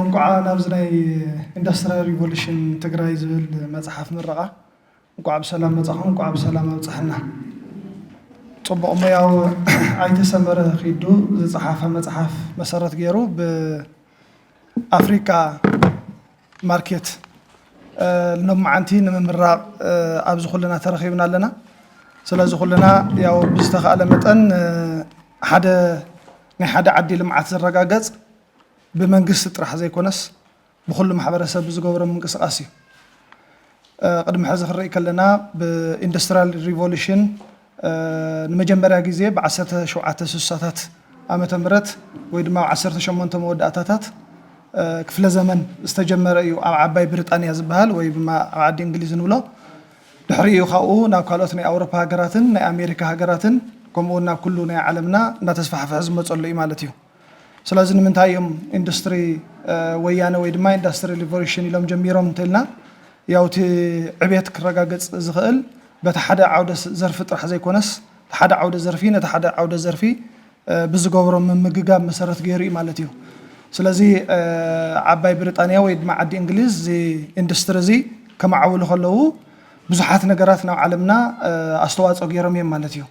እንኳዕ ናብዚ ናይ ኢንዱስትሪያል ሪቮሉሽን ትግራይ ዝብል መፅሓፍ ምረቓ እንኳዕ ብሰላም መፃኹም፣ እንኳዕ ብሰላም ኣብፀሐና። ፅቡቕ፣ እሞ ያው ኣይተ ሰመረ ኪዱ ዝፀሓፈ መፅሓፍ መሰረት ገይሩ ብኣፍሪካ ማርኬት ሎማዓንቲ ንምምራቕ ኣብዚ ኩልና ተረኺብና ኣለና። ስለዚ ኩልና ያው ብዝተኻእለ መጠን ሓደ ናይ ሓደ ዓዲ ልምዓት ዝረጋገፅ ብመንግስቲ ጥራሕ ዘይኮነስ ብኩሉ ማሕበረሰብ ብዝገብሮ ምንቅስቃስ እዩ። ቅድሚ ሕዚ ክንርኢ ከለና ብኢንዱስትሪያል ሪቮሉሽን ንመጀመርያ ግዜ ብ1760ታት ዓመተ ምህረት ወይ ድማ ኣብ 18 መወዳእታታት ክፍለ ዘመን ዝተጀመረ እዩ። ኣብ ዓባይ ብሪጣንያ ዝበሃል ወይ ድማ ኣብ ዓዲ እንግሊዝ ንብሎ ድሕሪኡ ካብኡ ናብ ካልኦት ናይ ኣውሮፓ ሃገራትን ናይ ኣሜሪካ ሃገራትን ከምኡ እውን ናብ ኩሉ ናይ ዓለምና እናተስፋሕፈሐ ዝመፀሉ እዩ ማለት እዩ። ስለዚ ንምንታይ እዮም ኢንዱስትሪ ወያነ ወይ ድማ ኢንዱስትሪ ሪቮሉሽን ኢሎም ጀሚሮም እንተልና ያው እቲ ዕቤት ክረጋገፅ ዝኽእል በቲ ሓደ ዓውደ ዘርፊ ጥራሕ ዘይኮነስ እቲ ሓደ ዓውደ ዘርፊ ነቲ ሓደ ዓውደ ዘርፊ ብዝገብሮ ምምግጋብ መሰረት ገይሩ እዩ ማለት እዩ። ስለዚ ዓባይ ብሪጣንያ ወይ ድማ ዓዲ እንግሊዝ እዚ ኢንዱስትሪ እዚ ከማዕብሉ ከለዉ ብዙሓት ነገራት ናብ ዓለምና ኣስተዋፅኦ ገይሮም እዮም ማለት እዩ።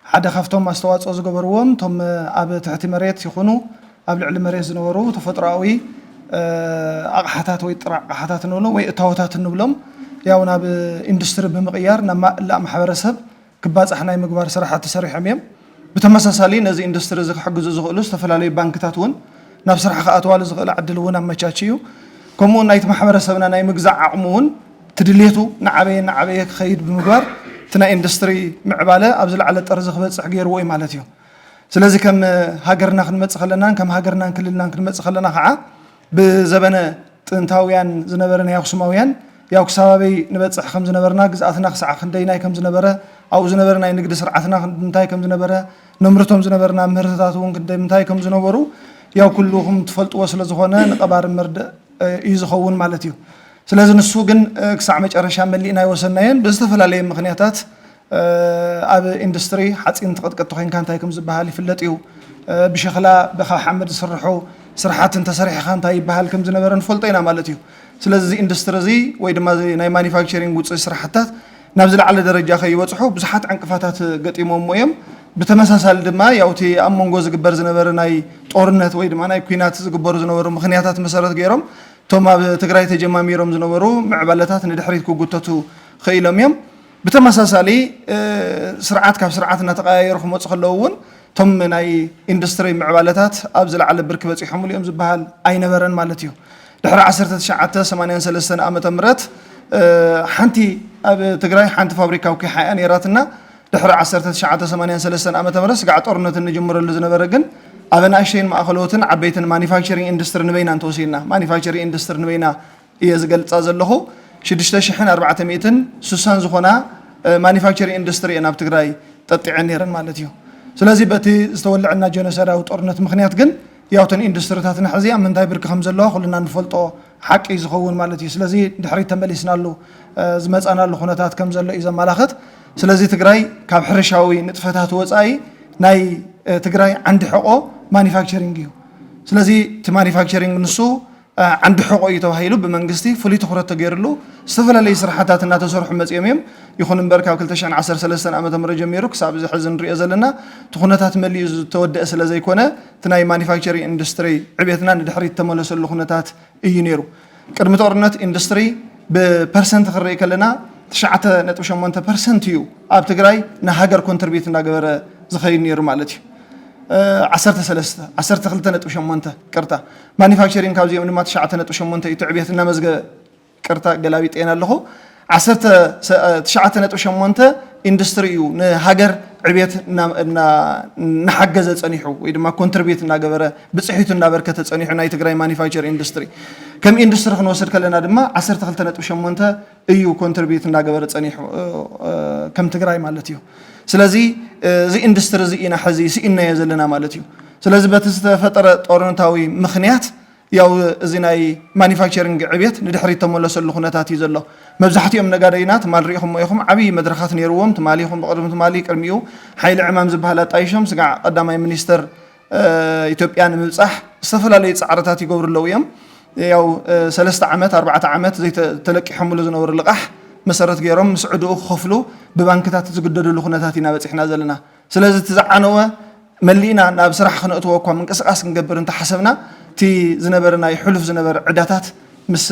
ሓደ ካብቶም ኣስተዋፅኦ ዝገበርዎም እቶም ኣብ ትሕቲ መሬት ይኹኑ ኣብ ልዕሊ መሬት ዝነበሩ ተፈጥሮኣዊ ኣቕሓታት ወይ ጥረ ኣቕሓታት ንብሎም ወይ እታወታት ንብሎም ያው ናብ ኢንዱስትሪ ብምቕያር ናብ ማእላእ ማሕበረሰብ ክባፃሕ ናይ ምግባር ስራሓት ተሰሪሖም እዮም። ብተመሳሳሊ ነዚ ኢንዱስትሪ እዚ ክሕግዙ ዝኽእሉ ዝተፈላለዩ ባንክታት እውን ናብ ስራሕ ክኣትዋሉ ዝኽእል ዕድል እውን ኣመቻች እዩ። ከምኡ እውን ናይቲ ማሕበረሰብና ናይ ምግዛእ ዓቕሙ እውን ትድሌቱ ንዓበየ ንዓበየ ክኸይድ ብምግባር እቲ ናይ ኢንዱስትሪ ምዕባለ ኣብ ዝለዓለ ጠርዚ ክበፅሕ ገይርዎ እዩ ማለት እዩ። ስለዚ ከም ሃገርና ክንመፅእ ከለናን ከም ሃገርናን ክልልናን ክንመፅእ ከለና ከዓ ብዘበነ ጥንታውያን ዝነበረ ናይ ኣክሱማውያን ያው ክሳብ ኣበይ ንበፅሕ ከም ዝነበርና ግዝኣትና ክሳዕ ክንደይናይ ከም ዝነበረ ኣብኡ ዝነበረ ናይ ንግዲ ስርዓትና እንታይ ከም ዝነበረ ነምርቶም ዝነበርና ምህርትታት እውን ክንደይ ምንታይ ከም ዝነበሩ ያው ኩልኹም ትፈልጥዎ ስለ ዝኾነ ንቐባሪ መርድእ እዩ ዝኸውን ማለት እዩ። ስለዚ ንሱ ግን ክሳዕ መጨረሻ መሊእና ይወሰናየን ብዝተፈላለየ ምክንያታት ኣብ ኢንዱስትሪ ሓፂን ትቐጥቀጥ ኮይንካ እንታይ ከም ዝበሃል ይፍለጥ እዩ። ብሸኽላ ብካብ ሓመድ ዝስርሑ ስራሕቲ እንተሰሪሕኻ እንታይ ይበሃል ከም ዝነበረ ንፈልጦ ኢና ማለት እዩ። ስለዚ እዚ ኢንዱስትሪ እዚ ወይ ድማ እዚ ናይ ማኒፋክቸሪንግ ውፅኢት ስራሕትታት ናብ ዝለዓለ ደረጃ ከይበፅሑ ብዙሓት ዕንቅፋታት ገጢሞሞ እዮም። ብተመሳሳሊ ድማ ያው እቲ ኣብ መንጎ ዝግበር ዝነበረ ናይ ጦርነት ወይ ድማ ናይ ኲናት ዝግበሩ ዝነበሩ ምክንያታት መሰረት ገይሮም እቶም ኣብ ትግራይ ተጀማሚሮም ዝነበሩ ምዕባለታት ንድሕሪት ክጉተቱ ክኢሎም እዮም። ብተመሳሳሊ ስርዓት ካብ ስርዓት እናተቀያየሩ ክመፁ ከለዉ እውን እቶም ናይ ኢንዱስትሪ ምዕባለታት ኣብ ዝለዓለ ብርኪ በፂሖምሉ እዮም ዝበሃል ኣይነበረን ማለት እዩ። ድሕሪ 1983 ዓመተ ምህረት ሓንቲ ኣብ ትግራይ ሓንቲ ፋብሪካ ኣውኪሓ እያ ነይራትና። ድሕሪ 1983 ዓመተ ምህረት ስጋዕ ጦርነት እንጅምረሉ ዝነበረ ግን ኣብ ኣናእሽተይን ማእኸለዎትን ዓበይትን ማኒፋክቸሪንግ ኢንዱስትሪ ንበይና እንተወሲድና ማኒፋክቸሪንግ ኢንዱስትሪ ንበይና እየ ዝገልፃ ዘለኹ 6460 ዝኾና ማኒፋክቸሪንግ ኢንዱስትሪ እየን ኣብ ትግራይ ጠጢዐን ነይረን ማለት እዩ። ስለዚ በቲ ዝተወለዐና ጀኖሳይዳዊ ጦርነት ምክንያት ግን ያው እተን ኢንዱስትሪታትና ሕዚ ኣብ ምንታይ ብርኪ ከም ዘለዋ ኩልና ንፈልጦ ሓቂ እዩ ዝኸውን ማለት እዩ። ስለዚ ድሕሪት ተመሊስናሉ ዝመፃናሉ ኩነታት ከም ዘሎ እዩ ዘመላኽት። ስለዚ ትግራይ ካብ ሕርሻዊ ንጥፈታት ወፃኢ ናይ ትግራይ ዓንዲ ሕቆ ማኒፋክቸሪንግ እዩ። ስለዚ እቲ ማኒፋክቸሪንግ ንሱ ዓንዲ ሕቆ እዩ ተባሂሉ ብመንግስቲ ፍሉይ ትኹረት ተገይርሉ ዝተፈላለዩ ስራሕታት እናተሰርሑ መፂኦም እዮም። ይኹን እምበር ካብ 2013 ዓመተ ምህረት ጀሚሩ ክሳብ እዚ ሕዚ ንሪኦ ዘለና እቲ ኩነታት መሊኡ ዝተወደአ ስለ ዘይኮነ እቲ ናይ ማኒፋክቸሪንግ ኢንዱስትሪ ዕቤትና ንድሕሪት ተመለሰሉ ኩነታት እዩ ነይሩ። ቅድሚ ጦርነት ኢንዱስትሪ ብፐርሰንት ክንርኢ ከለና 9.8% እዩ ኣብ ትግራይ ንሃገር ኮንትሪቢዩት እናገበረ ዝኸይድ ነይሩ ማለት እዩ። 13 12.8 ቅርታ ማኒፋክቸሪንግ ካብዚኦም ድማ 9.8 እዩ ትዕብየት እናመዝገበ ቅርታ ገላቢጤን ኣለኹ 9.8 ኢንዱስትሪ እዩ ንሃገር ዕብየት እናሓገዘ ፀኒሑ ወይ ድማ ኮንትሪቢዩት እናገበረ ብፅሒቱ እናበርከተ ፀኒሑ ናይ ትግራይ ማኒፋክቸር ኢንዱስትሪ ከም ኢንዱስትሪ ክንወስድ ከለና ድማ 12.8 እዩ ኮንትሪቢዩት እናገበረ ፀኒሑ ከም ትግራይ ማለት እዩ። ስለዚ እዚ ኢንዱስትሪ እዚ ኢና ሕዚ ስኢናዮ ዘለና ማለት እዩ። ስለዚ በቲ ዝተፈጠረ ጦርነታዊ ምክንያት ያው እዚ ናይ ማኒፋክቸሪንግ ዕብየት ንድሕሪት ተመለሰሉ ኩነታት እዩ ዘሎ። መብዛሕትኦም ነጋደይና ትማል ሪኢኹሞ ኢኹም ዓብዪ መድረኻት ነይርዎም። ትማሊ ይኹን ብቕድሚ ትማሊ ቅድሚኡ ሓይሊ ዕማም ዝበሃል ኣጣይሾም ስጋዕ ቀዳማይ ሚኒስተር ኢትዮጵያ ንምብፃሕ ዝተፈላለዩ ፃዕርታት ይገብሩ ኣለዉ እዮም። ያው ሰለስተ ዓመት ኣርባዕተ ዓመት ዘይተለቂሖምሉ ዝነበሩ ልቓሕ መሰረት ገይሮም ምስ ዕድኡ ክኸፍሉ ብባንክታት ዝግደድሉ ኩነታት ኢና በፂሕና ዘለና። ስለዚ እቲ ዝዓነወ መሊእና ናብ ስራሕ ክነእትዎ እኳ ምንቅስቃስ ክንገብር እንተሓሰብና እቲ ዝነበረ ናይ ሕሉፍ ዝነበረ ዕዳታት ምስ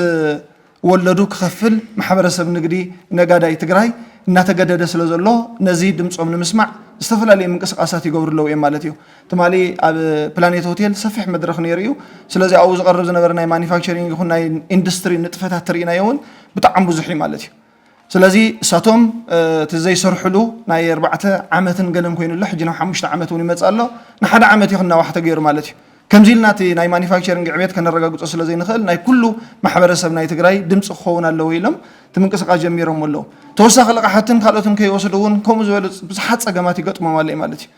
ወለዱ ክኸፍል ማሕበረሰብ ንግዲ ነጋዳይ ትግራይ እናተገደደ ስለ ዘሎ ነዚ ድምፆም ንምስማዕ ዝተፈላለዩ ምንቅስቃሳት ይገብሩ ኣለዉ እዮም ማለት እዩ። ትማሊ ኣብ ፕላኔት ሆቴል ሰፊሕ መድረኽ ነይሩ እዩ። ስለዚ ኣብኡ ዝቐርብ ዝነበረ ናይ ማኒፋክቸሪንግ ይኹን ናይ ኢንዱስትሪ ንጥፈታት ትርኢናዮ እውን ብጣዕሚ ብዙሕ እዩ ማለት እዩ። ስለዚ እሳቶም እቲ ዘይሰርሕሉ ናይ ኣርባዕተ ዓመትን ገለን ኮይኑ ኣሎ ሕጂ ናብ ሓሙሽተ ዓመት እውን ይመፅእ ኣሎ። ንሓደ ዓመት እዩ ክናዋሕ ተገይሩ ማለት እዩ። ከምዚ ኢልና እቲ ናይ ማኒፋክቸሪንግ ዕቤት ከነረጋግፆ ስለ ዘይንኽእል ናይ ኩሉ ማሕበረሰብ ናይ ትግራይ ድምፂ ክኸውን ኣለዎ ኢሎም እቲ ምንቅስቃስ ጀሚሮም ኣለዉ። ተወሳኺ ልቃሓትን ካልኦትን ከይወስዱ እውን ከምኡ ዝበሉ ብዙሓት ፀገማት ይገጥሞም ኣሎ ማለት እዩ።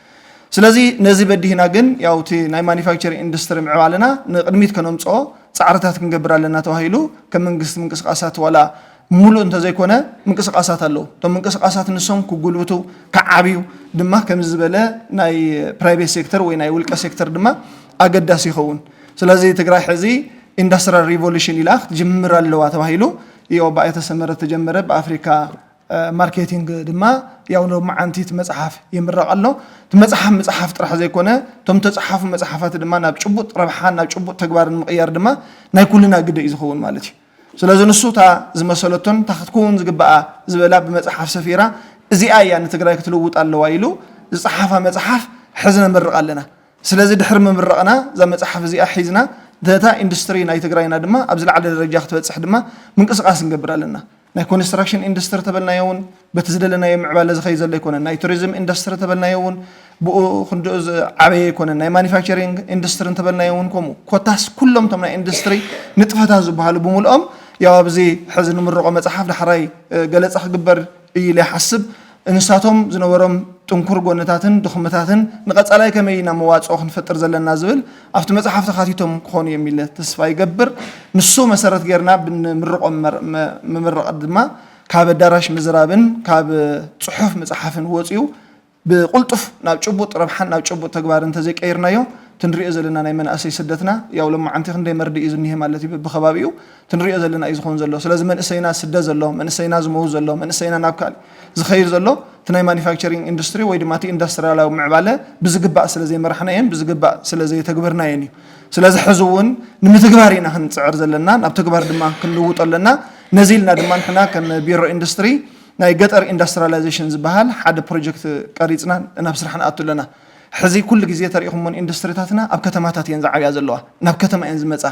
ስለዚ ነዚ በዲህና ግን ያው እቲ ናይ ማኒፋክቸሪንግ ኢንዱስትሪ ምዕባለና ንቅድሚት ከነምፅኦ ፃዕርታት ክንገብር ኣለና ተባሂሉ ከም መንግስቲ ምንቅስቃሳት ዋላ ሙሉእ እንተዘይኮነ ምንቅስቃሳት ኣለዉ። እቶም ምንቅስቃሳት ንሶም ክጉልብቱ ክዓብዩ ድማ ከምዚ ዝበለ ናይ ፕራይቬት ሴክተር ወይ ናይ ውልቀ ሴክተር ድማ ኣገዳሲ ይኸውን። ስለዚ ትግራይ ሕዚ ኢንዱስትሪያል ሪቮሉሽን ኢላ ክትጅምር ኣለዋ ተባሂሉ እዩ ብኣይተ ሰመረ ተጀመረ ብኣፍሪካ ማርኬቲንግ ድማ ያው ሎማዓንቲ እቲ መፅሓፍ ይምረቕ ኣሎ። እቲ መፅሓፍ ምፅሓፍ ጥራሕ ዘይኮነ እቶም ተፅሓፉ መፅሓፋት ድማ ናብ ጭቡጥ ረብሓን ናብ ጭቡጥ ተግባርን ምቕያር ድማ ናይ ኩልና ግደ እዩ ዝኸውን ማለት እዩ። ስለዚ ንሱ እታ ዝመሰለቶን እታ ክትከውን ዝግበኣ ዝበላ ብመፅሓፍ ሰፊራ እዚኣ እያ ንትግራይ ክትልውጥ ኣለዋ ኢሉ ዝፀሓፋ መፅሓፍ ሕዚ ነምርቕ ኣለና። ስለዚ ድሕሪ ምምራቕና እዛ መፅሓፍ እዚኣ ሒዝና ነታ ኢንዱስትሪ ናይ ትግራይና ድማ ኣብ ዝለዓለ ደረጃ ክትበፅሕ ድማ ምንቅስቃስ ንገብር ኣለና። ናይ ኮንስትራክሽን ኢንዱስትሪ ተበልናዮ እውን በቲ ዝደለናዮ ምዕባለ ዝኸይድ ዘሎ ኣይኮነን። ናይ ቱሪዝም ኢንዱስትሪ ተበልናዮ እውን ብኡ ክንድኡ ዝዓበየ ኣይኮነን። ናይ ማኒፋክቸሪንግ ኢንዱስትሪ እንተበልናዮ እውን ከምኡ። ኮታስ ኩሎም እቶም ናይ ኢንዱስትሪ ንጥፈታት ዝበሃሉ ብምልኦም ያው ኣብዚ ሕዚ ንምርቆ መፅሓፍ ዳሕራይ ገለፃ ክግበር እዩ ኢለ ይሓስብ። እንሳቶም ዝነበሮም ጥንኩር ጎነታትን ድኽመታትን ንቐፃላይ ከመይ ኢና መዋፅኦ ክንፈጥር ዘለና ዝብል ኣብቲ መፅሓፍ ተኻቲቶም ክኾኑ እዮም ኢለ ተስፋ ይገብር። ንሱ መሰረት ጌርና ብንምርቆም ምምርቕ ድማ ካብ ኣዳራሽ ምዝራብን ካብ ፅሑፍ ምፅሓፍን ወፂኡ ብቕልጡፍ ናብ ጭቡጥ ረብሓን ናብ ጭቡጥ ተግባር እንተዘይቀይርናዮ እቲ ንሪኦ ዘለና ናይ መናእሰይ ስደትና ያው ሎማዓንቲ ክንደይ መርድእ እዩ ዝኒሀ ማለት እዩ ብብኸባቢኡ እቲ ንሪኦ ዘለና እዩ ዝኾን ዘሎ። ስለዚ መንእሰይና ዝስደ ዘሎ፣ መንእሰይና ዝመውት ዘሎ፣ መንእሰይና ናብ ካልእ ዝኸይድ ዘሎ እቲ ናይ ማኒፋክቸሪንግ ኢንዱስትሪ ወይ ድማ እቲ ኢንዱስትሪያላዊ ምዕባለ ብዝግባእ ስለ ዘይመራሕናዮን ብዝግባእ ስለ ዘየተግበርናዮን እዩ። ስለዚ ሕዚ እውን ንምትግባር ኢና ክንፅዕር ዘለና፣ ናብ ተግባር ድማ ክንልውጦ ኣለና። ነዚ ኢልና ድማ ንሕና ከም ቢሮ ኢንዱስትሪ ናይ ገጠር ኢንዱስትሪያላይዜሽን ዝበሃል ሓደ ፕሮጀክት ቀሪፅና ናብ ስራሕ ንኣቱ ኣለና። ሕዚ ኩሉ ግዜ ተሪኢኹሞን ኢንዱስትሪታትና ኣብ ከተማታት እየን ዝዓብያ ዘለዋ፣ ናብ ከተማ እየን ዝመፃ።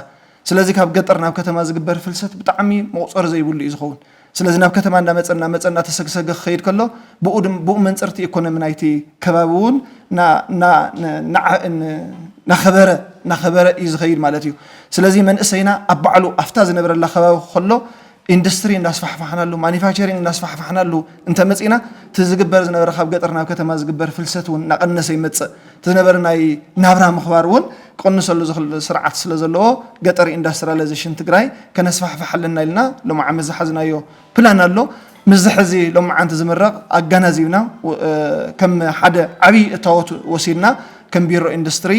ስለዚ ካብ ገጠር ናብ ከተማ ዝግበር ፍልሰት ብጣዕሚ መቑፀሪ ዘይብሉ እዩ ዝኸውን። ስለዚ ናብ ከተማ እንዳመፀ እንዳመፀ እንዳተሰግሰገ ክኸይድ ከሎ ብኡ ድም- ብኡ መንፅርቲ ኢኮኖሚ ናይቲ ከባቢ እውን ና- ና- ና- ናዓ- ን- ናኸበረ ናኸበረ እዩ ዝኸይድ ማለት እዩ። ስለዚ መንእሰይና ኣብ ባዕሉ ኣብታ ዝነብረላ ከባቢ ከሎ ኢንዱስትሪ እንዳስፋሕፋሕናሉ ማኒፋክቸሪንግ እንዳስፋሕፋሕናሉ እንተመፂና እቲ ዝግበር ዝነበረ ካብ ገጠር ናብ ከተማ ዝግበር ፍልሰት እውን እናቐነሰ ይመፅእ። እቲ ዝነበረ ናይ ናብራ ምኽባር እውን ክቕንሰሉ ዝኽእል ስርዓት ስለ ዘለዎ ገጠር ኢንዳስትሪያላይዜሽን ትግራይ ከነስፋሕፍሕ ኣለና ኢልና ሎም ዓመት ዝሓዝናዮ ፕላን ኣሎ። ምስዚ ሕዚ ሎም መዓንቲ ዝምረቕ ኣጋናዚብና ከም ሓደ ዓብዪ እታወት ወሲድና ከም ቢሮ ኢንዱስትሪ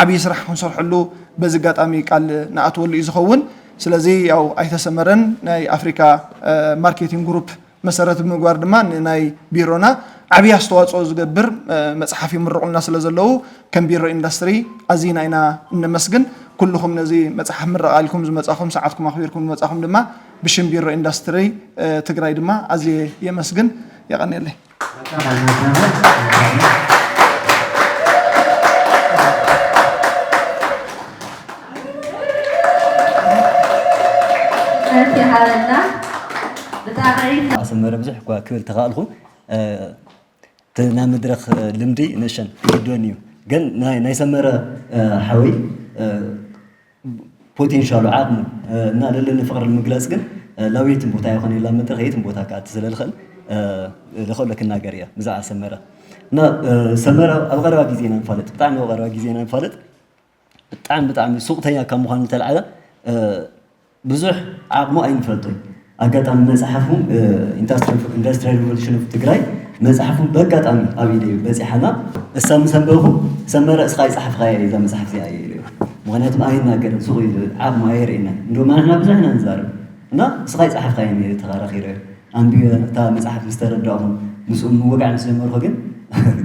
ዓብዪ ስራሕ ክንሰርሐሉ በዚ ኣጋጣሚ ቃል ንኣትወሉ እዩ ዝኸውን። ስለዚ ያው ኣይተሰመረን ናይ ኣፍሪካ ማርኬቲንግ ግሩፕ መሰረት ብምግባር ድማ ንናይ ቢሮና ዓብዪ ኣስተዋፅኦ ዝገብር መፅሓፍ ይምርቑልና ስለ ዘለዉ ከም ቢሮ ኢንዱስትሪ ኣዚና ኢና እነመስግን። ኩልኹም ነዚ መፅሓፍ ምረቓ ኢልኩም ዝመፃኹም ሰዓትኩም ኣኽቢርኩም ዝመፃኹም ድማ ብሽም ቢሮ ኢንዱስትሪ ትግራይ ድማ ኣዝየ የመስግን። የቐንየለይ። ሰፊሕ ኣለና ብጣዕሚ ኣሰመረ ብዙሕ እኳ ክብል ተኻእልኹ እቲ ናይ መድረኽ ልምዲ ንእሸን ይግድበኒ እዩ ግን ናይ ሰመረ ሓወይ ፖቴንሻሉ ዓቕሙ እና ለለኒ ፍቕሪ ንምግላፅ ግን ላብየትን ቦታ ይኾነ ላ መድረኽ የትን ቦታ ክኣቲ ስለ ልኽእል ልኽእሎ ክናገር እየ ብዛዕባ ሰመረ እና ሰመረ ኣብ ቀረባ ግዜ ኢና ንፋለጥ ብጣዕሚ ኣብ ቀረባ ግዜ ኢና ንፋለጥ ብጣዕሚ ብጣዕሚ ሱቕተኛ ካብ ምዃኑ ዝተልዓለ ብዙሕ ዓቕሙ ኣይንፈልጦን ኣጋጣሚ መፅሓፉ ኢንዱስትሪያል ሪቮሉሽን ኦፍ ትግራይ መፅሓፉ በጋጣሚ ኣብ ኢደ እዩ በፂሓና እሳ ምስ ኣንበብኩ ሰመረ እስኻ ይፀሓፍኻያ እዛ መፅሓፍ እዚኣ እየ ኢለዮ ምኽንያቱም ኣይናገርን፣ ስቕ ኢሉ ዓቕሙ ኣየርእየናን። እንደውም ንሕና ብዙሕ ኢና ንዛረብ እና ንስኻ ኣይጸሓፍካዮን እየ ተኸራኺረ። ኣንቢበ እታ መጽሓፍ ምስ ተረዳእኹ፣ ምስኡ ምውጋዕ ምስ ጀመርኩ ግን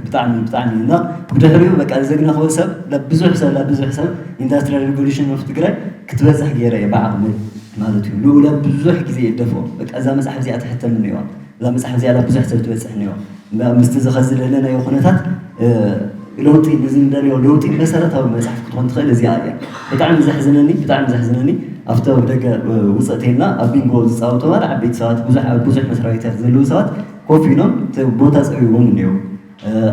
ብጣዕሚ፣ ብጣዕሚ እና ብድሕሪኡ በቃ ዝዘግነኽዎ ሰብ፣ ናብ ብዙሕ ሰብ፣ ናብ ብዙሕ ሰብ ኢንዳስትሪያል ሬቮሉሽን ኦፍ ትግራይ ክትበጽሕ ገይረ እየ ብዓቕመይ ማለት እዩ። ንኡ ናብ ብዙሕ ግዜ ይደፍኦ። በቃ እዛ መጽሓፍ እዚኣ ትሕተም እኒዋ፣ እዛ መጽሓፍ እዚኣ ናብ ብዙሕ ሰብ ትበጽሕ እኒዋ። ምስቲ ዝኸዚ ዘለናዮ ኩነታት ለውጢ፣ ንዚ ንደልዮ ለውጢ መሰረታዊ መጽሓፍ ክትኾን ትኽእል እዚኣ እያ። ብጣዕሚ ዘሕዝነኒ፣ ብጣዕሚ ዘሕዝነኒ ኣብቲ ኣብ ደገ ውፅእተይና ኣብ ቢንጎ ዝፃወቱ ማለት ዓበይቲ ሰባት ብዙሕ ኣብ ብዙሕ መስሪያ ቤታት ዘለዉ ሰባት ኮፍ ኢሎም እቲ ቦታ ፀቢቦም እኒኦ።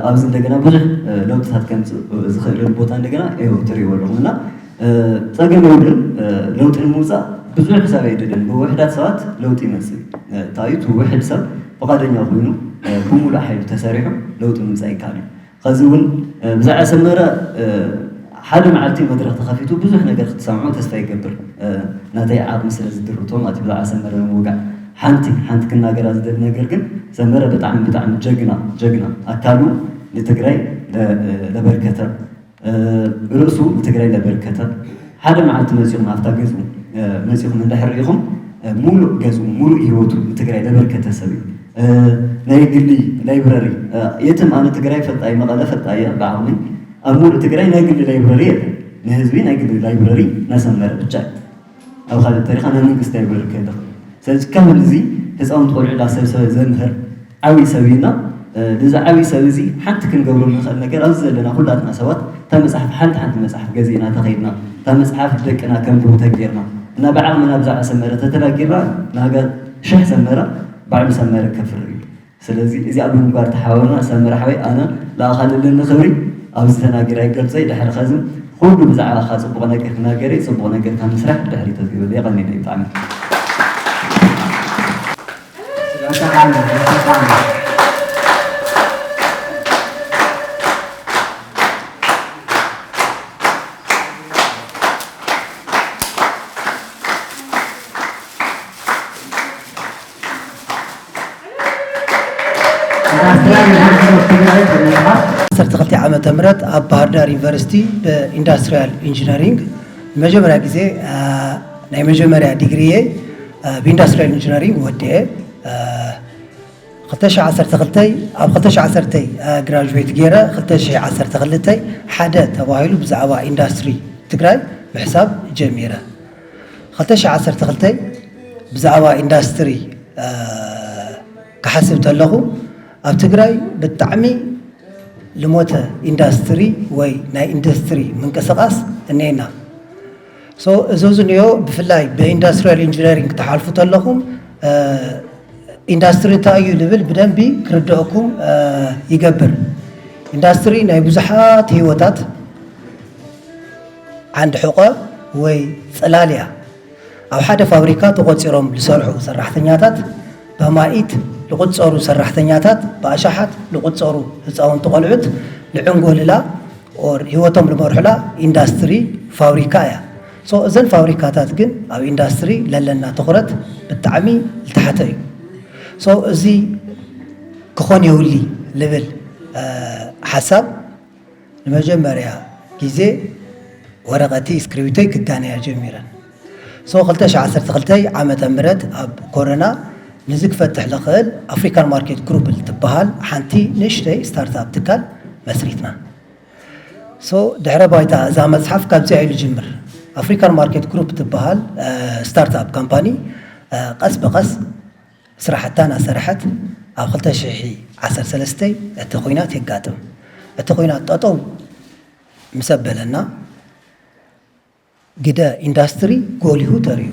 ኣብዚ እንደገና ብዙሕ ለውጥታት ከምፅእ ዝኽእለሉ ቦታ እንደገና ይኸው ትሪእዎ ኣለኹም እና ፀገም የብሉን። ለውጢ ንምውፃእ ብዙሕ ሰብ ኣይደልን። ብውሕዳት ሰባት ለውጢ ይመፅእ። እንታይ እቲ ውሕድ ሰብ ፍቓደኛ ኮይኑ ብሙሉእ ሓይሉ ተሰሪሑ ለውጢ ምምፃእ ይከኣል እዩ። ኸዚ እውን ብዛዕባ ሰመረ ሓደ መዓልቲ መድረኽ ተኸፊቱ ብዙሕ ነገር ክትሰምዑ ተስፋ ይገብር። ናተይ ዓቕሚ ስለ ዝድርቶ ማለት ብዛዕባ ሰመረ ንምውጋዕ ሓንቲ ሓንቲ ክናገራ ዝደሊ ነገር ግን ሰመረ ብጣዕሚ ብጣዕሚ ጀግና ጀግና ኣካሉ ንትግራይ ለበርከተ ርእሱ ንትግራይ ለበርከተ ሓደ መዓልቲ መፂኹም ኣብታ ገዝኡ መፂኹም እንድሕር ርኢኹም ሙሉእ ገዝኡ ሙሉእ ህይወቱ ንትግራይ ለበርከተ ሰብ እዩ። ናይ ግሊ ላይብረሪ የትም ኣነ ትግራይ ፈልጣ እየ መቐለ ፈልጣ እየ ብዓቕሚ ኣብ ሙሉእ ትግራይ ናይ ግሊ ላይብረሪ የለን። ንህዝቢ ናይ ግሊ ላይብረሪ ናሰመረ ብቻ እዩ። ኣብ ካልእ ተሪኻ ናይ መንግስቲ ኣይበልከ ኣለኹ። ስለዚ ከም እዚ ህፃውንቲ ቆልዑ እንዳሰብሰበ ዘምህር ዓብዪ ሰብ እዩና። እዚ ዓብዪ ሰብ እዚ ሓንቲ ክንገብሮ ንኽእል ነገር ኣብዚ ዘለና ኩላትና ሰባት እታ መፅሓፍ ሓንቲ ሓንቲ መፅሓፍ ገዚእና ተኸይድና እታ መፅሓፍ ደቅና ከንብቡ ተግቢርና እና ብዓቕምና ብዛዕባ ሰመረ ተተናጊርና ናጋ ሽሕ ሰመረ ባዕሉ ሰመረ ከፍሪ እዩ። ስለዚ እዚኣ ብምግባር ተሓባበርና። ሰመረ ሓወይ ኣነ ለኣኻልለኒ ክብሪ ኣብዚ ተናጊረ ኣይገልጸይ። ድሕሪ ኸዚ ኩሉ ብዛዕባኻ ጽቡቕ ነገር ክናገር እየ፣ ጽቡቕ ነገር ካብ ምስራሕ ድሕሪት ኣይትበል። የቐንየለይ ብጣዕሚ። ዓሰርተ ክልተ ዓመተ ምህረት ኣብ ባህር ዳር ዩኒቨርሲቲ ብኢንዳስትሪያል ኢንጂነሪንግ ንመጀመርያ ግዜ ናይ መጀመርያ ዲግሪየ ብኢንዳስትሪያል ኢንጂነሪንግ ወዲኤ ክልተ ሺሕ ዓሰርተ ክልተ ኣብ ክልተ ሺሕ ዓሰርተ ግራጁዌት ገይረ ክልተ ሺሕ ዓሰርተ ክልተ ሓደ ተባሂሉ ብዛዕባ ኢንዳስትሪ ትግራይ ምሕሳብ ጀሚረ። ክልተ ሺሕ ዓሰርተ ክልተ ብዛዕባ ኢንዳስትሪ ክሓስብ ተለኹ ኣብ ትግራይ ብጣዕሚ ልሞተ ኢንዳስትሪ ወይ ናይ ኢንዱስትሪ ምንቅስቃስ እኔና። ሶ እዚ ዝንዮ ብፍላይ ብኢንዳስትሪያል ኢንጂነሪንግ ክትሓልፉ ተለኹም ኢንዳስትሪ እንታይ እዩ ልብል ብደንቢ ክርድአኩም ይገብር። ኢንዳስትሪ ናይ ብዙሓት ህይወታት ዓንዲ ሕቆ ወይ ፅላል እያ። ኣብ ሓደ ፋብሪካ ተቖፂሮም ዝሰርሑ ሰራሕተኛታት ብኣማኢት ዝቑፀሩ ሰራሕተኛታት ብኣሻሓት ዝቑፀሩ ህፃውንቲ ቆልዑት ዝዕንጎልላ ኦር ህይወቶም ዝመርሑላ ኢንዳስትሪ ፋብሪካ እያ። ሶ እዘን ፋብሪካታት ግን ኣብ ኢንዳስትሪ ለለና ትኹረት ብጣዕሚ ዝተሓተ እዩ። ሶ እዚ ክኾን የውሊ ልብል ሓሳብ ንመጀመርያ ግዜ ወረቐቲ እስክሪብቶይ ክጋነያ ጀሚረን። ሶ ክልተ ሺሕ ዓሰርተ ክልተ ዓመተ ምህረት ኣብ ኮረና ንዚ ክፈትሕ ዝኽእል ኣፍሪካን ማርኬት ግሩፕ እትበሃል ሓንቲ ንእሽተይ ስታርትኣፕ ትካል መስሪትና። ሶ ድሕረ ባይታ እዛ መፅሓፍ ካብዚኣ ኢሉ ጅምር። ኣፍሪካን ማርኬት ግሩፕ ትበሃል ስታርትኣፕ ካምፓኒ ቀስ ብቐስ ስራሕታ እናሰርሐት ኣብ ክልተ ሽሕ ዓሰርተ ሰለስተ እቲ ኹናት የጋጥም። እቲ ኹናት ጠጠው ምስ ኣበለና ግደ ኢንዳስትሪ ጎሊሁ ተሪኡ።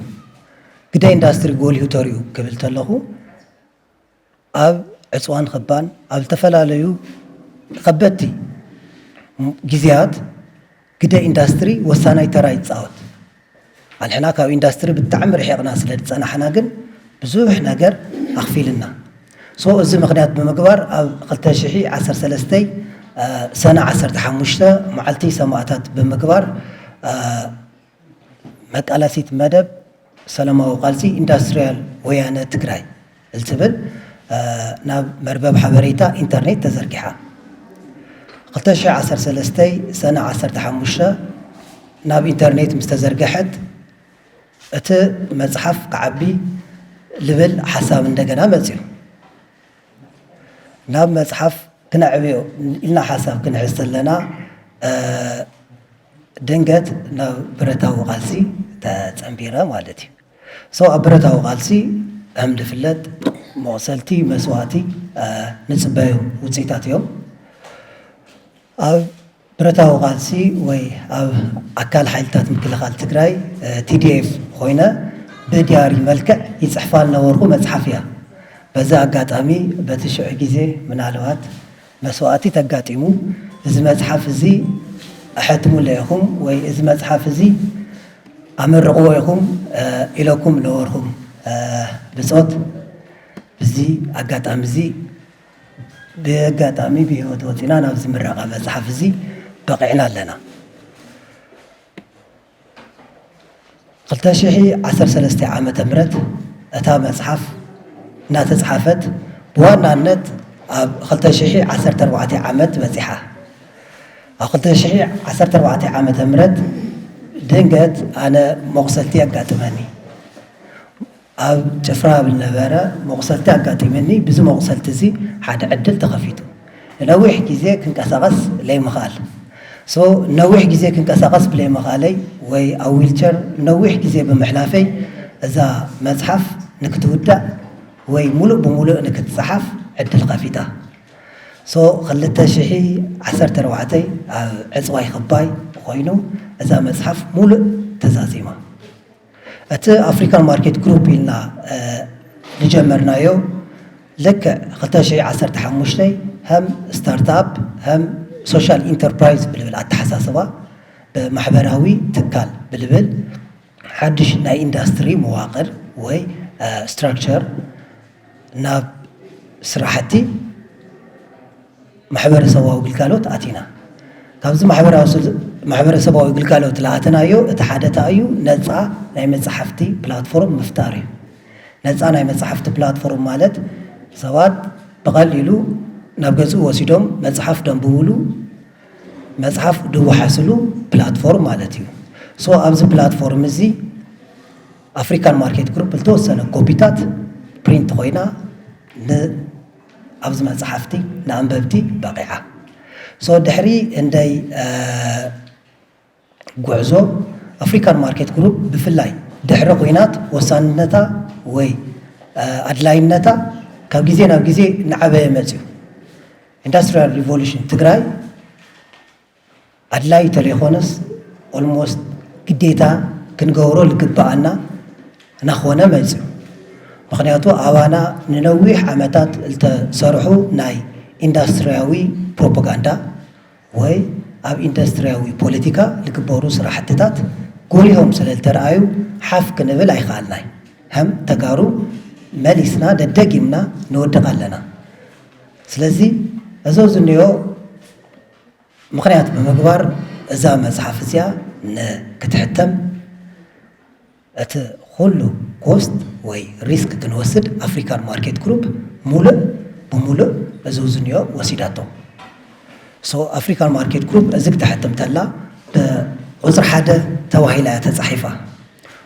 ግደ ኢንዳስትሪ ጎሊሁ ተሪኡ ክብል ተለኹ ኣብ ዕፅዋን ኽባን ኣብ ዝተፈላለዩ ከበድቲ ግዜያት ግደ ኢንዳስትሪ ወሳናይ ተራ ይፃወት። ኣንሕና ካብ ኢንዳስትሪ ብጣዕሚ ርሒቕና ስለ ዝፀናሕና ግን ብዙሕ ነገር ኣኽፊልና። ሶ እዚ ምኽንያት ብምግባር ኣብ ክልተ ሽሕ ዓሰርተ ሰለስተ ሰነ ዓሰርተ ሓሙሽተ መዓልቲ ሰማእታት ብምግባር መቃለሲት መደብ ሰላማዊ ቃልሲ ኢንዳስትሪያል ወያነ ትግራይ እትብል ናብ መርበብ ሓበሬታ ኢንተርኔት ተዘርጊሓ። ክልተ ሽሕ ዓሰርተ ሰለስተ ሰነ ዓሰርተ ሓሙሽተ ናብ ኢንተርኔት ምስ ተዘርገሐት እቲ መጽሓፍ ክዓቢ ልብል ሓሳብ እንደገና መጽዩ። ናብ መጽሓፍ ክነዕብዮ ኢልና ሓሳብ ክንሕዝ ከለና ድንገት ናብ ብረታዊ ቃልሲ ተጸንቢረ ማለት እዩ። So ኣብ ብረታዊ ቃልሲ ከም ዝፍለጥ መቑሰልቲ፣ መስዋእቲ ንጽበዮም ውጽኢታት እዮም። ኣብ ብረታዊ ቃልሲ ወይ ኣብ ኣካል ሓይልታት ምክልኻል ትግራይ ቲ ዲ ኤፍ ኮይነ ብዲያሪ መልክዕ ይጽሕፋ ዝነበርኩ መጽሓፍ እያ። በዚ ኣጋጣሚ በቲ ሽዑ ግዜ ምናልባት መስዋእቲ ተጋጢሙ እዚ መጽሓፍ እዚ ኣሐትሙለ ኢኹም ወይ እዚ መጽሓፍ እዚ ኣመርቕዎ ኢኹም ኢለኩም ነበርኩም ብጾት። ብዚ ኣጋጣሚ እዚ ብኣጋጣሚ ብህይወት ወፂና ናብዚ ምረቓ መፅሓፍ እዚ በቒዕና ኣለና። ክልተ ሽሕ ዓሰርተ ሰለስተ ዓመተ ምህረት እታ መፅሓፍ እናተፅሓፈት ብዋናነት ኣብ ክልተ ሽሕ ዓሰርተ ኣርባዕተ ዓመት በፂሓ። ኣብ ክልተ ሽሕ ዓሰርተ ኣርባዕተ ዓመተ ምህረት ድንገት ኣነ መቑሰልቲ የጋጥመኒ። ኣብ ጭፍራ ዝነበረ መቑሰልቲ ኣጋጢመኒ። ብዚ መቑሰልቲ እዚ ሓደ ዕድል ተኸፊቱ። ንነዊሕ ግዜ ክንቀሳቐስ ለይምኽኣል። So ነዊሕ ግዜ ክንቀሳቐስ ብለይምኽኣለይ ወይ ኣብ ዊልቸር ነዊሕ ግዜ ብምሕላፈይ እዛ መጽሓፍ ንክትውዳእ ወይ ሙሉእ ብሙሉእ ንክትጸሓፍ ዕድል ከፊታ። So ክልተ ሽሕ ዓሰርተ ኣርባዕተ ኣብ ዕጽዋይ ክባይ ኮይኑ እዛ መጽሓፍ ሙሉእ ተዛዚማ። እቲ ኣፍሪካን ማርኬት ግሩፕ ኢልና ዝጀመርናዮ ልክዕ ክልተ ሽሕ ዓሰርተ ሓሙሽተ ከም ስታርትኣፕ ከም ሶሻል ኢንተርፕራይዝ ብልብል ኣተሓሳስባ ብማሕበራዊ ትካል ብልብል ሓድሽ ናይ ኢንዳስትሪ መዋቕር ወይ ስትራክቸር ናብ ስራሕቲ ማሕበረሰባዊ ግልጋሎት ኣቲና። ካብዚ ማሕበራዊ ስል- ማሕበረሰባዊ ግልጋሎት ዝኣተናዮ እቲ ሓደ እንታይ እዩ? ነፃ ናይ መፅሓፍቲ ፕላትፎርም ምፍጣር እዩ። ነፃ ናይ መፅሓፍቲ ፕላትፎርም ማለት ሰባት ብቐሊሉ ናብ ገዝኡ ወሲዶም መፅሓፍ ደንብብሉ፣ መፅሓፍ ድወሓስሉ ፕላትፎርም ማለት እዩ። So ኣብዚ ፕላትፎርም እዚ ኣፍሪካን ማርኬት ግሩፕ ዝተወሰነ ኮፒታት ፕሪንት ኮይና ን ኣብዚ መፅሓፍቲ ንኣንበብቲ በቒዓ። So ድሕሪ እንደይ ጉዕዞ ኣፍሪካን ማርኬት ግሩፕ ብፍላይ ድሕሪ ኲናት ወሳንነታ ወይ ኣድላይነታ ካብ ግዜ ናብ ግዜ እናዓበየ መፅዩ። ኢንዳስትሪያል ሪቮሉሽን ትግራይ ኣድላይ ተለይኮነስ ኦልሞስት ግዴታ ክንገብሮ ዝግበኣና እናኾነ መፅዩ። ምኽንያቱ ኣባና ንነዊሕ ዓመታት ዝተሰርሑ ናይ ኢንዳስትሪያዊ ፕሮፓጋንዳ ወይ ኣብ ኢንዳስትሪያዊ ፖለቲካ ዝግበሩ ስራሕትታት ጎሊሆም ስለ ዝተረኣዩ ሓፍ ክንብል ኣይከኣልናይ። ከም ተጋሩ መሊስና ደደጊምና ንወድቕ ኣለና። ስለዚ እዚ ዝንዮ ምኽንያት ብምግባር እዛ መፅሓፍ እዚኣ ንክትሕተም እቲ ኩሉ ኮስት ወይ ሪስክ ክንወስድ ኣፍሪካን ማርኬት ግሩፕ ሙሉእ ብሙሉእ እዚ ዝንዮ ወሲዳቶ። So ኣፍሪካን ማርኬት ግሩፕ እዚ ክትሕትም ተላ ብቁፅሪ ሓደ ተባሂላ እያ ተፃሒፋ።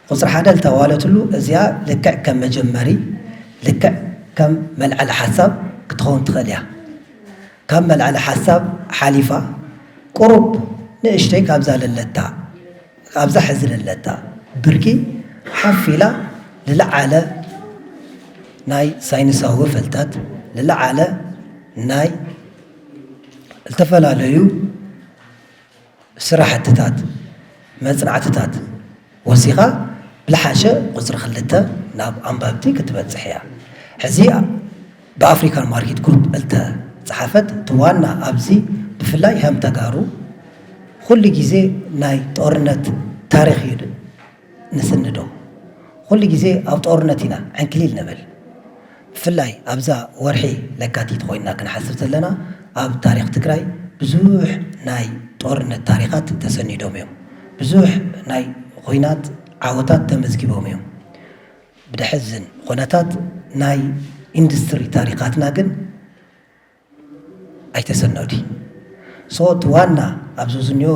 ቁፅሪ ሓደ ዝተባህለትሉ እዚኣ ልክዕ ከም መጀመሪ ልክዕ ከም መልዓሊ ሓሳብ ክትኸውን ትኽእል እያ። ካብ መልዓሊ ሓሳብ ሓሊፋ ቁሩብ ንእሽተይ ካብዛ ለለታ ኣብዛ ሕዚ ለለታ ብርኪ ሓፍ ኢላ ዝለዓለ ናይ ሳይንሳዊ ፍልጠት ዝለዓለ ናይ ዝተፈላለዩ ስራሕትታት መፅናዕትታት ወሲኻ ብልሓሸ ቁፅሪ ክልተ ናብ ኣንባብቲ ክትበፅሕ እያ። ሕዚ ብኣፍሪካን ማርኬት ግሩፕ እተፀሓፈት እቲ ዋና ኣብዚ ብፍላይ ከም ተጋሩ ኩሉ ግዜ ናይ ጦርነት ታሪክ እዩ ንስንዶ። ኩሉ ግዜ ኣብ ጦርነት ኢና ዕንክሊል ንብል። ብፍላይ ኣብዛ ወርሒ ለካቲት ኮይና ክንሓስብ ዘለና ኣብ ታሪክ ትግራይ ብዙሕ ናይ ጦርነት ታሪካት ተሰኒዶም እዮም። ብዙሕ ናይ ኹናት ዓወታት ተመዝጊቦም እዮም። ብደሐዝን ኩነታት ናይ ኢንዱስትሪ ታሪካትና ግን ኣይተሰነዱ። So እቲ ዋና ኣብዚ ዝንዮ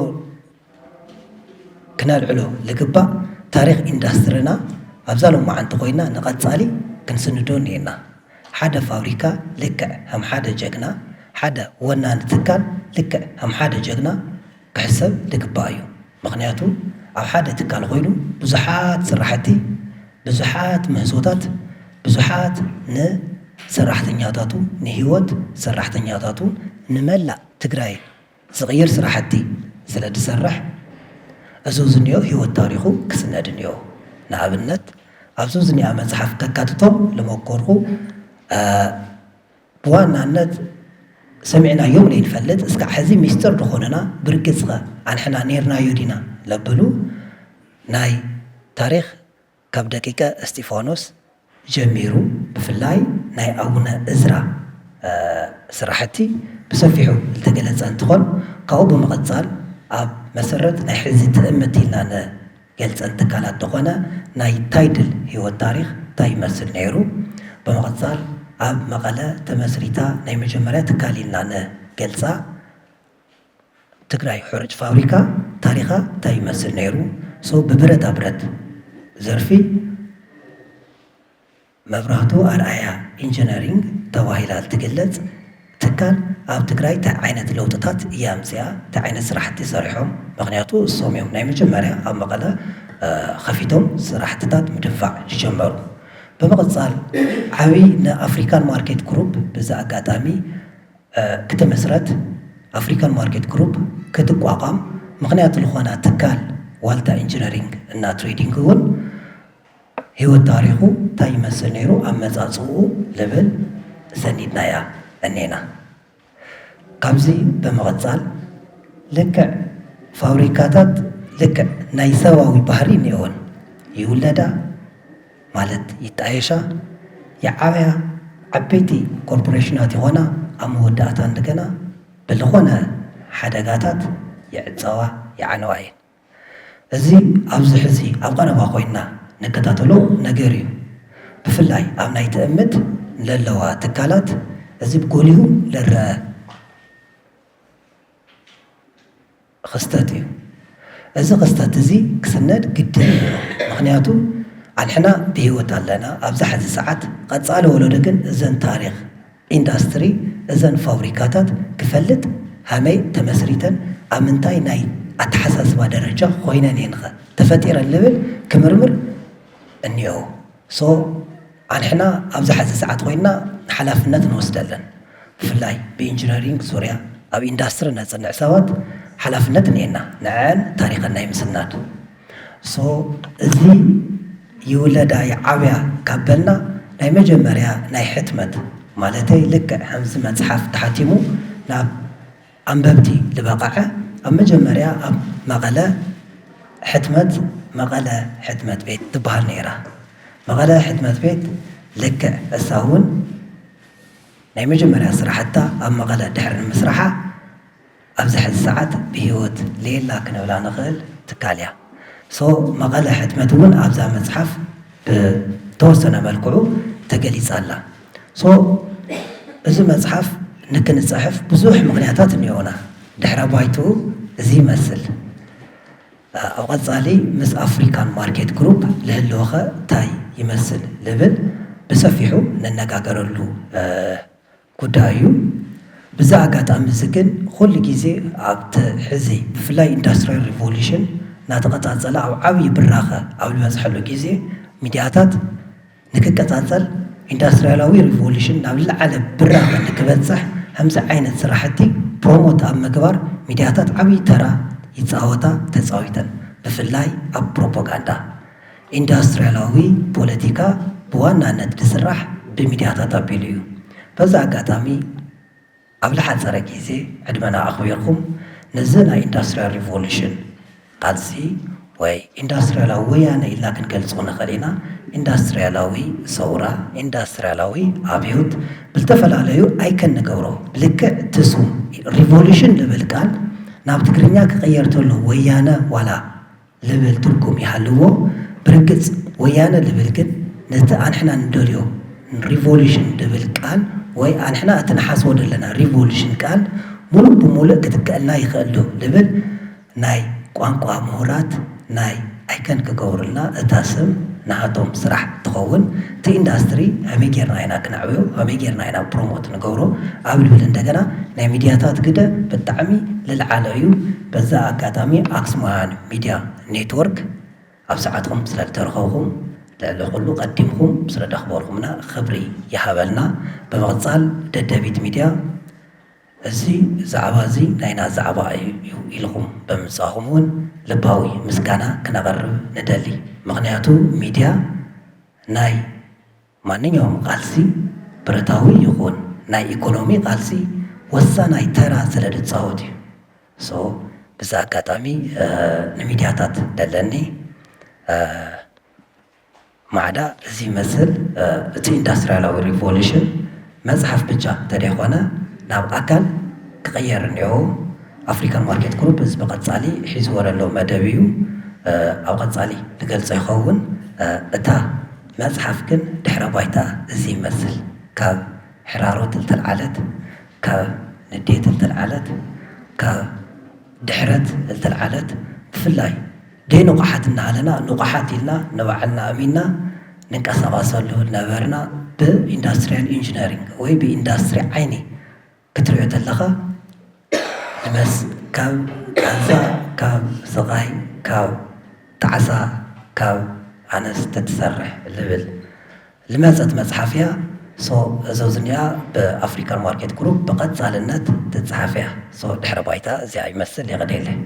ክነልዕሎ ልግባእ ታሪኽ ኢንዳስትሪና ኣብዛ ሎማዓንቲ ኮይና ንቐጻሊ ክንስንዶ እኒኤና። ሓደ ፋብሪካ ልክዕ ከም ሓደ ጀግና፣ ሓደ ወናኒ ትካል ልክዕ ከም ሓደ ጀግና ክሕሰብ ልግባእ እዩ። ምኽንያቱ ኣብ ሓደ ትካል ኮይኑ ብዙሓት ስራሕቲ፣ ብዙሓት ምህዞታት፣ ብዙሓት ንሰራሕተኛታቱ፣ ንህይወት ሰራሕተኛታቱ፣ ንመላእ ትግራይ ዝቕይር ስራሕቲ ስለ ዝሰርሕ፣ እዚ ዝኒኦ ህይወት ታሪኹ ክስነድ እኒኦ። ንኣብነት ኣብዚ ዝኒኣ መፅሓፍ ከካትቶም ልመኮርኩ፣ ብዋናነት ሰሚዕናዮም ለይንፈልጥ እስካዕ ሕዚ ሚስጥር ዝኾነና ብርግፅኸ ኣንሕና ኔርናዮ ዲና ለብሉ ናይ ታሪኽ ካብ ደቂቀ እስጢፋኖስ ጀሚሩ ብፍላይ ናይ ኣቡነ እዝራ ስራሕቲ ብሰፊሑ ዝተገለፀ እንትኾን፣ ካብኡ ብምቕፃል ኣብ መሰረት ናይ ሕዚ ትእምት ኢልና ንገልፀን ትካላት ዝኾነ ናይ ታይድል ህይወት ታሪኽ እንታይ ይመስል ነይሩ፣ ብምቕፃል ኣብ መቐለ ተመስሪታ ናይ መጀመርያ ትካል ኢልና ንገልፃ ትግራይ ሕሩጭ ፋብሪካ ታሪኻ እንታይ ይመስል ነይሩ? ሶ ብብረታ ብረት ዘርፊ መብራህቱ ኣርኣያ ኢንጂነሪንግ ተባሂላ እትግለፅ ትካል ኣብ ትግራይ እንታይ ዓይነት ለውጥታት እያ ኣምፅኣ? እንታይ ዓይነት ስራሕቲ ሰሪሖም? ምክንያቱ እሶም እዮም ናይ መጀመርያ ኣብ መቐለ ከፊቶም ስራሕትታት ምድንፋዕ ዝጀመሩ። ብምቕፃል ዓብይ ንኣፍሪካን ማርኬት ግሩፕ ብዚ ኣጋጣሚ ክትምስረት ኣፍሪካን ማርኬት ግሩፕ ክትቋቋም ምኽንያት ዝኾና ትካል ዋልታ ኢንጂነሪንግ እና ትሬዲንግ እውን ህይወት ታሪኹ እንታይ ይመስል ነይሩ፣ ኣመፃፅኡ ልብል ሰኒድናያ እኔና። ካብዚ ብምቕፃል ልክዕ ፋብሪካታት ልክዕ ናይ ሰባዊ ባህሪ እኒኦን ይውለዳ ማለት ይጣየሻ፣ ይዓበያ፣ ዓበይቲ ኮርፖሬሽናት ይኾና፣ ኣብ መወዳእታ እንደገና ብልኾነ ሓደጋታት ይዕፀዋ፣ ይዓነዋ እየን። እዚ ኣብዚ ሕዚ ኣብ ቀረባ ኮይንና ንከታተሎ ነገር እዩ። ብፍላይ ኣብ ናይ ትእምት ለለዋ ትካላት እዚ ብጎሊሁ ልረአ ክስተት እዩ። እዚ ክስተት እዚ ክስነድ ግድን እዩ። ምኽንያቱ ኣንሕና ብህይወት ኣለና፣ ኣብዛ ሕዚ ሰዓት ቀጻሊ ወለዶ ግን እዘን ታሪኽ ኢንዳስትሪ እዘን ፋብሪካታት ክፈልጥ ሃመይ ተመስሪተን ኣብ ምንታይ ናይ ኣተሓሳስባ ደረጃ ኮይነን እየንኸ ተፈጢረን ልብል ክምርምር እኒኦ። ሶ ኣንሕና ኣብዚ ሕዚ ሰዓት ኮይንና ሓላፍነት ንወስደለን ብፍላይ ብኢንጂነሪንግ ዙርያ ኣብ ኢንዳስትሪ ነፅንዕ ሰባት ሓላፍነት እኒኤና ንዐን ታሪኸን ናይ ምስናድ። ሶ እዚ ይውለዳ ይዓብያ ካብ በልና ናይ መጀመርያ ናይ ሕትመት ማለተይ ልክዕ ከምዚ መፅሓፍ ተሓቲሙ ናብ ኣንበብቲ ዝበቐዐ ኣብ መጀመርያ ኣብ መቐለ ሕትመት መቐለ ሕትመት ቤት ትበሃል ነይራ። መቐለ ሕትመት ቤት ልክዕ እሳ እውን ናይ መጀመርያ ስራሕታ ኣብ መቐለ ድሕሪ ንምስራሓ ኣብዚ ሕዚ ሰዓት ብህይወት ለየላ ክንብላ ንኽእል ትካል እያ። ሶ መቐለ ሕትመት እውን ኣብዛ መፅሓፍ ብተወሰነ መልክዑ ተገሊፃ ኣላ። ሶ እዚ መፅሓፍ ንክንፅሕፍ ብዙሕ ምኽንያታት እኒኦና። ድሕረ ባይትኡ እዚ ይመስል። ኣብ ቀፃሊ ምስ ኣፍሪካን ማርኬት ግሩፕ ልህልወኸ እንታይ ይመስል ልብል ብሰፊሑ ንነጋገረሉ ጉዳይ እዩ። ብዚ ኣጋጣሚ እዚ ግን ኩሉ ግዜ ኣብቲ ሕዚ ብፍላይ ኢንዳስትሪያል ሪቮሉሽን እናተቐፃፀለ ኣብ ዓብዪ ብራኸ ኣብ ዝበፅሐሉ ግዜ ሚድያታት ንክቀፃፀል ኢንዳስትሪያላዊ ሪቮሉሽን ናብ ዝለዓለ ብራኸ ንክበፅሕ ከምዚ ዓይነት ስራሕቲ ፕሮሞት ኣብ ምግባር ሚድያታት ዓብዪ ተራ ይፃወታ ተፃዊተን ብፍላይ ኣብ ፕሮፓጋንዳ። ኢንዳስትሪያላዊ ፖለቲካ ብዋናነት ዝስራሕ ብሚድያታት ኣቢሉ እዩ። በዚ ኣጋጣሚ ኣብ ዝሓፀረ ግዜ ዕድመና ኣኽቢርኩም ነዚ ናይ ኢንዳስትሪያል ሪቮሉሽን ቃልሲ ወይ ኢንዳስትሪያላዊ ወያነ ኢልና ክንገልፆ ንኽእል ኢና። ኢንዳስትሪያላዊ ሰውራ፣ ኢንዳስትሪያላዊ ኣብዮት ብዝተፈላለዩ ኣይከን ንገብሮ ብልክዕ ትስሙ ሪቮሉሽን ልብል ቃል ናብ ትግርኛ ክቕየር ተሎ ወያነ ዋላ ልብል ትርጉም ይሃልዎ። ብርግፅ ወያነ ልብል ግን ነቲ ኣንሕና ንደልዮ ሪቮሉሽን ልብል ቃል ወይ ኣንሕና እቲ ንሓስቦ ዘለና ሪቮሉሽን ቃል ሙሉእ ብሙሉእ ክትከኣልና ይኽእል ዶ ልብል ናይ ቋንቋ ምሁራት ናይ ኣይከን ክገብሩልና እታ ስም ናሃቶም ስራሕ ትኸውን። እቲ ኢንዳስትሪ ከመይ ጌርና ኢና ክነዕብዮ፣ ከመይ ጌርና ኢና ፕሮሞት ንገብሮ ኣብ ልብል እንደገና ናይ ሚድያታት ግደ ብጣዕሚ ልልዓለ እዩ። በዛ ኣጋጣሚ ኣክስማውያን ሚድያ ኔትወርክ ኣብ ሰዓትኩም ስለ ዝተረኸብኩም ልዕሊ ኩሉ ቀዲምኩም ስለ ደኽበርኩምና ክብሪ ይሃበልና። ብምቕጻል ደደቢት ሚድያ እዚ ዛዕባ እዚ ናይና ዛዕባ እዩ ኢልኹም ብምምጻእኹም እውን ልባዊ ምስጋና ክነቐርብ ንደሊ። ምኽንያቱ ሚድያ ናይ ማንኛውም ቃልሲ ብረታዊ ይኹን ናይ ኢኮኖሚ ቃልሲ ወሳናይ ተራ ስለ ዝጻወት እዩ። ሶ ብዚ ኣጋጣሚ ንሚድያታት ደለኒ ማዕዳ እዚ ይመስል። እቲ ኢንዳስትሪያላዊ ሪቮሉሽን መፅሓፍ ብቻ እንተደይኮነ ናብ ኣካል ክቕየር እኒኦ። ኣፍሪካን ማርኬት ግሩፕ እዚ ብቐፃሊ ሒዝዎ ዘሎ መደብ እዩ። ኣብ ቀፃሊ ዝገልፆ ይኸውን። እታ መፅሓፍ ግን ድሕረ ባይታ እዚ ይመስል። ካብ ሕራሮት ዝተልዓለት፣ ካብ ንዴት ዝተልዓለት፣ ካብ ድሕረት ዝተልዓለት፣ ብፍላይ ደይ ንቑሓት እናሃለና ንቑሓት ኢልና ንባዕልና ኣሚንና ንንቀሳቐሰሉ ነበርና። ብኢንዳስትሪያል ኢንጂነሪንግ ወይ ብኢንዳስትሪ ዓይኒ ክትሪኦ ተለኻ ንመስ ካብ ቃንዛ፣ ካብ ስቓይ፣ ካብ ጣዕሳ፣ ካብ ኣነስ ተትሰርሕ ልብል ልመጸት መጽሓፍ እያ። ሶ እዞ ዝኒኣ ብኣፍሪካን ማርኬት ግሩፕ ብቐጻልነት ትጸሓፍ እያ። ሶ ድሕረ ባይታ እዚኣ ይመስል። የቐደየለይ።